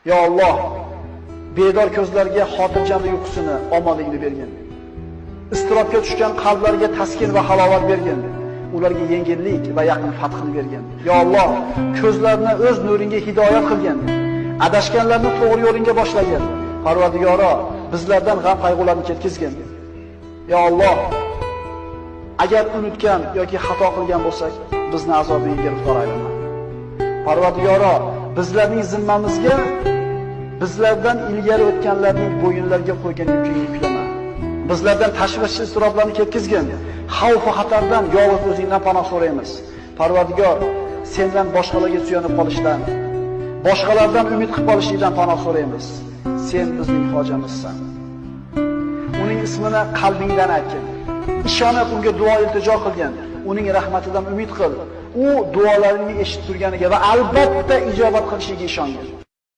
Yo Alloh, bedor ko'zlarga xotirjamlik uyqusini, omonlikni bergin. Iztirobga tushgan qalblarga taskin va halovat bergin. Ularga yengillik va yaqin fathni bergin. Yo Alloh, ko'zlarni o'z nuringga hidoyat qilgin. Adashganlarni to'g'ri yo'lingga boshlagin. Parvardigoro, bizlardan g'am qayg'ularni ketkizgin. Yo Alloh, agar unutgan yoki xato qilgan bo'lsak, bizni azobingga giriftor aylama. Parvardigoro, bizlarning zimmamizga bizlardan ilgari o'tganlarning bo'yinlariga qo'ygan yukingni yuklama. Bizlardan tashvish iztiroblarni ketkizgin. Xavf va xatardan yolg'iz o'zingdan panoh so'raymiz. Parvardigor, sendan boshqalarga suyanib qolishdan, boshqalardan umid qilib qolishlikdan panoh so'raymiz. Sen bizning hojamizsan. Uning ismini qalbingdan aytgin. Ishonib unga duo iltijo qilgin. Uning rahmatidan umid qil. U duolaringni eshitib turganiga va albatta ijobat qilishiga ishongin.